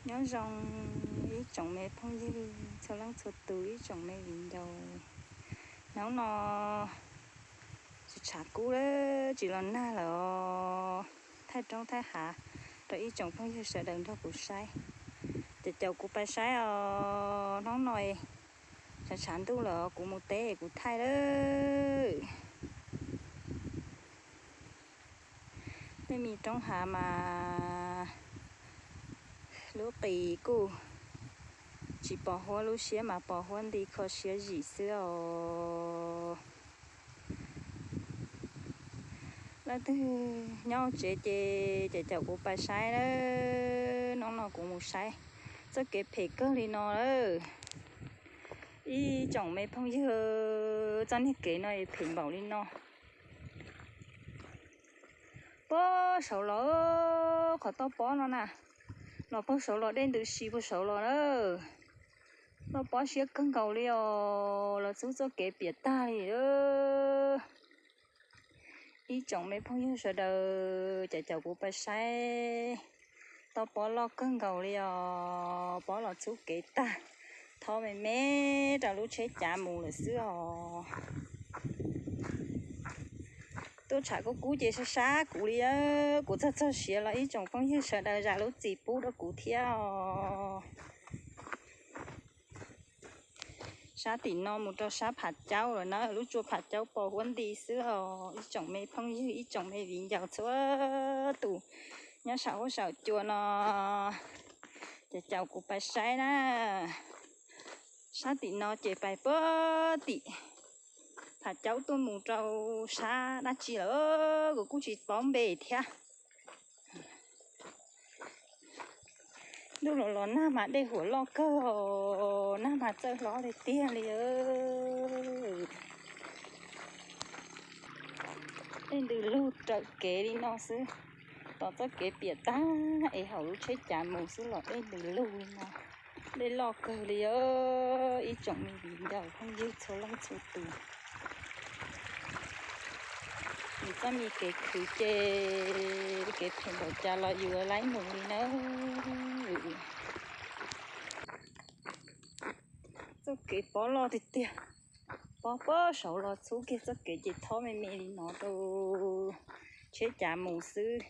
Nyob zoo ib tsoom me phooj ywg txhua leej txhua tus, ib tsoom me viv ncaus. Hnub no tshav kub lawm tsis los nag lawm os. Thaij roob thaij hav rau ib tsoom phooj ywg sawv daws nrog kuv saib. Ces caum kuv pais saib os. Hnub no tshav tshav ntuj lawm os, kuv mus teb kuv thaij lawm. Tej me roob hav mas lub qis kuj tsis pos huab, lub siab mas pos huab nti kho siab zim xwb os. Leej twg nyob tsev ces caum kuv pais saib lawm. Hnub no kuv mus saib txoj kev phem kawg li no lawm. Ib tsoom me phooj ywg, txoj niag kev no phem npaum li no. Puag saud los qhov toj pob no na, los puag saud los dej ntws si puag saud los na. Toj pob siab kawg nkaus li os, los txhub txoj kev piam tag li lawm. Ib tsoom me phooj ywg sawv daws, caum caum kuv pais saib. Toj pob loj kawg nkaus li os, pob los txhub kev tag, thob me me rau lub tsheb cav mus lawm xwb os. Tuaj tshav kub kub ces sab sab kuv li, kuv txog txog siav los ib tsoom phooj ywg sawv daws zam lub txim pub rau kuv thiab os. Sab tim no mus rau sab Phav Caub lawm na, lub tsua Phav Caub pos huab nti xwb os ib tsoom me phooj ywg ib tsoom me viv ncaus txhua tus nyob saum huab saum cua no, ces caum kuv pais saib na. Sab tim no ces pais puag tim Phav Caub tuaj mus rau sab dab tsi lawm kuv kuj tsis paub npe thiab. Ntuj los los nag mas dej huam loj kawg, nag mas txawj hlob tiag tiag li. Dej ntws lug raws kev li no xwb, tos txoj kev piam tag es haum lub tsheb cav mus xwb los dej ntws lug li no. Dej loj kawg li os ib tsoom me viv ncaus phooj ywg txhua leej txhua tus. Yus txoj me kev khwv ces kev phem npaum cas los yus laib mus li nawb. Txoj kev pob loj tiag tiag, pob puag saud los txhub kiag txoj kev ces thob me me li no rau tsheb cav mus xwb.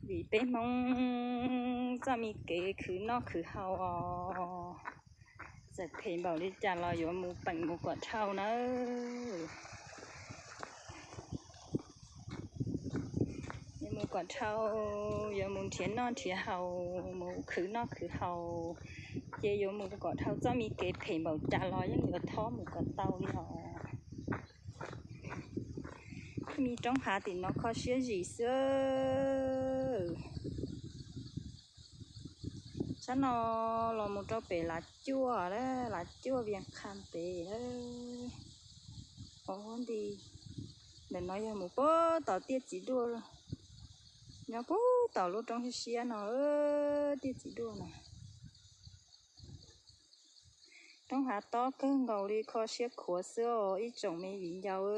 Vim peb Hmoob txoj me kev khwv noj khwv haus os, txawm phem npaum li cas los yuav mus peem mus kom dhau nawb. Yuav mus kom dhau, yuav mus nrhiav noj nrhiav haus, mus khwv noj khwv haus, ces yuav mus kom dhau, txoj me kev phem npaum cas los yeej yuav thob mus kom tau li os. Me roob hav tim no kho siab zim xwb. Sab no los mus rau pem Lav Cuaj, Lav Cuaj Vias Qha pem. Os nti, ntawm no yog mus puag tom Tiaj Txiv Duaj, nyob puag tom lub roob siab siab no, Tiaj Txiv Duaj no. Roob hav tob kawg nkaus li, kho siab khuav xwb os ib tsoom me viv ncaus.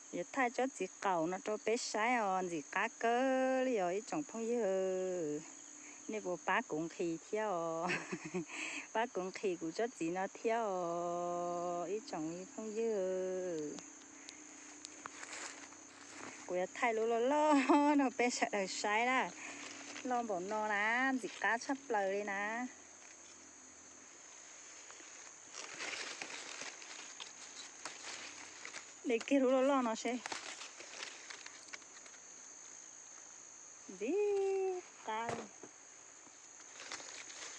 Yuav thaij tsob txiv qaum no rau peb saib os, ntxim qab kawg li os ib tsoom phooj ywg. Nej puas pab kuv nqhis thiab os? Pab kuv nqhis kuv tsob txiv no thiab os ib tsoom phooj ywg. Kuv yuav thaij lub loj loj no peb sawv daws saib na. Loj npaum no na, ntxim qab tshaj plaws li na. De kiag lub loj loj no seb. Ntxim qab li.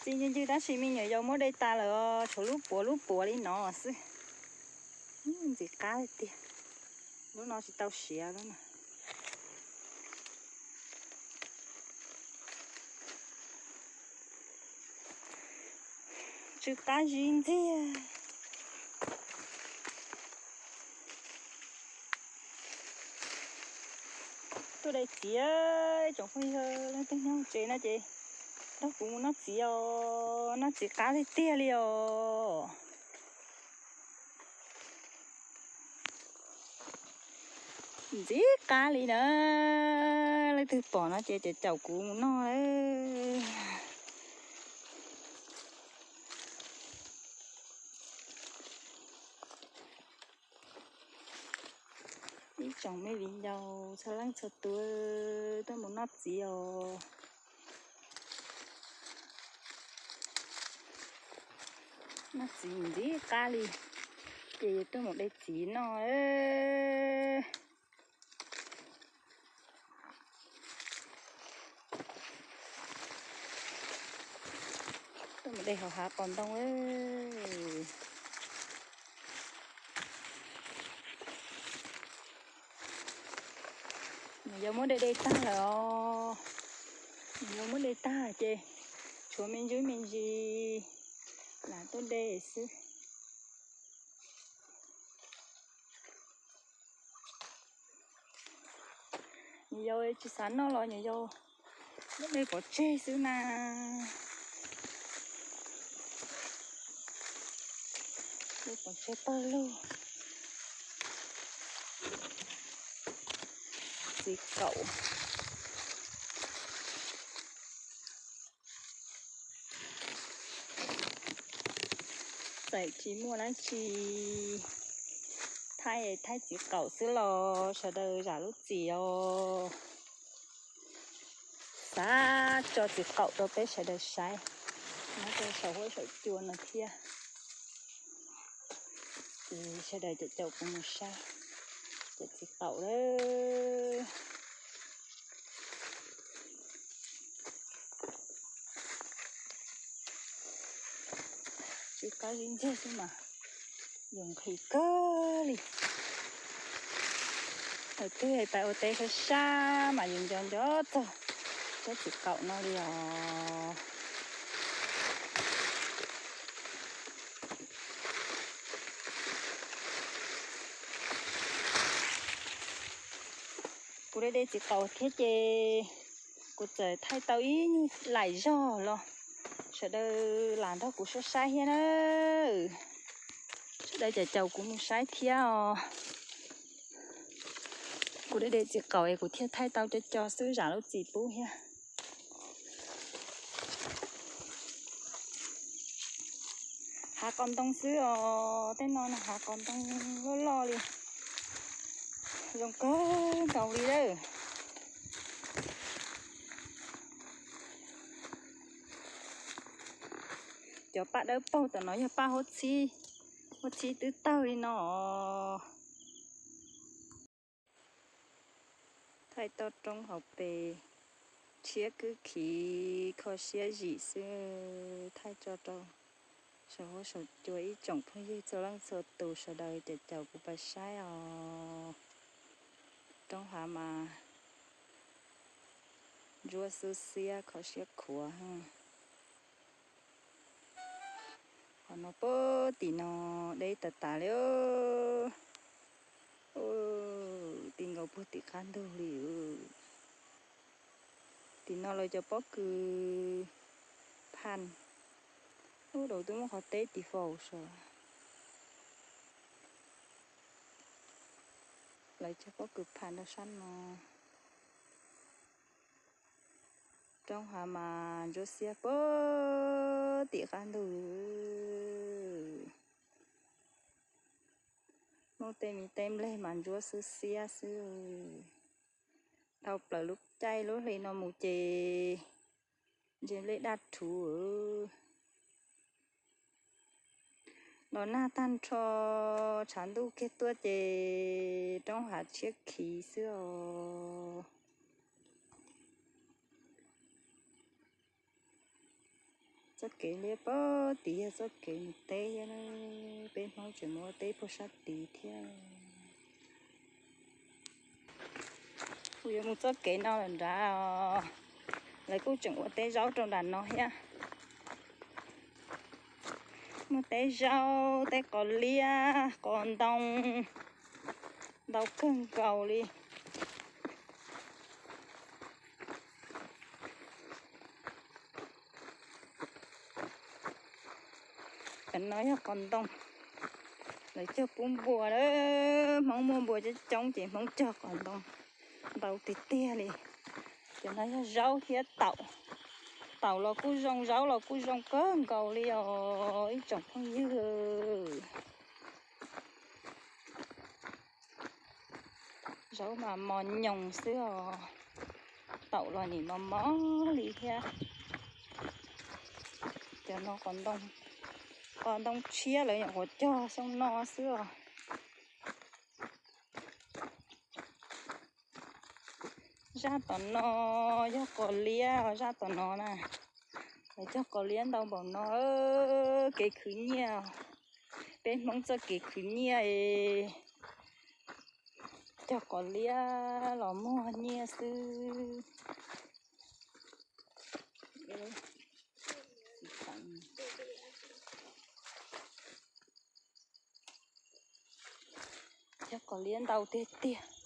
Txi ncw ncw tab sis me nyuam yaus muab de tas lawm, tshuav lub puav lub puav li no xwb. Ntxim qab li tiag. Lub no tsis tau siav lub no. Tsw qab zib ntxiag. Tuaj de txiv, tsoom phooj ywg leej twg nyob tsev no ces nrog kuv mus noj txiv os, noj txiv qab tiag tiag li os. Ntxim qab li na. Leej twg pom no ces caum caum kuv mus noj lawm. Ib tsoom me viv ncaus txhua leej txhua tus tuaj mus noj txiv os. Noj txiv ntxim qab li, ces tuaj mus de txiv noj. Tuaj mus de hauv hav qos ntoo. Nws yog muab de de tag lawm os. Nws yog muab de tag ces tshuav me ntsis me ntsis lam tuaj de xwb. Nws yau tsis xav noj los nws yau muab de pov tseg xwb na. De pov tseg pawg lug. Txiv kaum. Txawm tsis muaj dab tsi, thaij thaij txiv qaum xwb los sawv daws zam lub txim os. Xav tso txiv qaum rau peb sawv daws saib, nyob rau saum huab saum cua no thiab. Ces sawv daws caum caum kuv mus saib cov txiv qaum lawm. Tsw qab zib ntseg xwb mas yus nqhis kawg li. Thaum twg pais ua teb sab sab mas yus nco nco txog tsob txiv qaum no li os. Kuv de de txiv qaum thiab ces kuv txawm thaij tau ib nyuag laim zog los sawv daws lam nrog kuv saib saib thiab na. Sawv daws caum caum kuv mus saib thiab os. Kuv de de txiv qaum es kuv thiaj thaij tau co co xwb zam lub txim pub thiab. Hav qos ntoo xwb os, tej no hav qos ntoo loj loj li, zoo kawg nkaus li lawm. Cov paj dawb paug tom no yog paj huab txhib, huab txhib twb tawg li no os. Thaij toj roob hauv pes, tshiab kwb khiv kho siab zim xwb, thaij tso rau saum huab saum cua ib tsoom phooj ywg txhua leej txhua tus sawv daws caum caum kuv pais saib os. Roob hav mas ntsuab xwb xiab kho siab khuav. Qhov no puag tim no deb tas tas li. Ti nkaus puag tim qab ntug li. Tim no lawv cov pob kws phaj, ub, daus twb muab qhov teb tiv faus sav. Lawv cov pob kws phaj rau sab no. Roob hav mas ntsuab xiab puag tim qab ntug. Muaj tej me teb nplej mas ntsuab xwb xiab xwb. Dhau plaws lub caij lub hli no mus ces ntse nplej daj rhuv. Los nag tag nrho, tshav ntuj kiag tuaj ces roob hav tshiab khiv xwb os. Txoj kev liab puag tim yog txoj kev mus teb thiab, peb Hmoob tseem mus ua teb puag sab tid thiab. Kuv yuav mus txoj kev no lawm nrad os. Lawv kuj tseem ua teb zaub rau nram no thiab. Muaj teb zaub, teb qos liab, qos ntoo, ntau kawg nkaus li. Cov no yog qos ntoo, Lawv cog pub npua a, Hmoob muaj npua coob coob ces Hmoob cog qos ntoo ntau tiag tiag li. Cov no yog zaub thiab taum. Taum los kuj zoo, zaub los kuj zoo kawg nkaus li os ib tsoom phooj ywg. Zaub mas mos nyoos xwb os. Taum los nim mos mos li thiab. Cov no qos ntoo tshiab lawv nyuam qhuav cog xyoo no xwb os. Zaj tom no yog qos liab, zaj tom no na. Lawv cog qos liab ntau npaum no, kev khwv nyiaj. Peb Hmoob txoj kev khwv nyiaj es cog qos liab los muag nyiaj xwb. Cog qos liab ntau tiag tiag.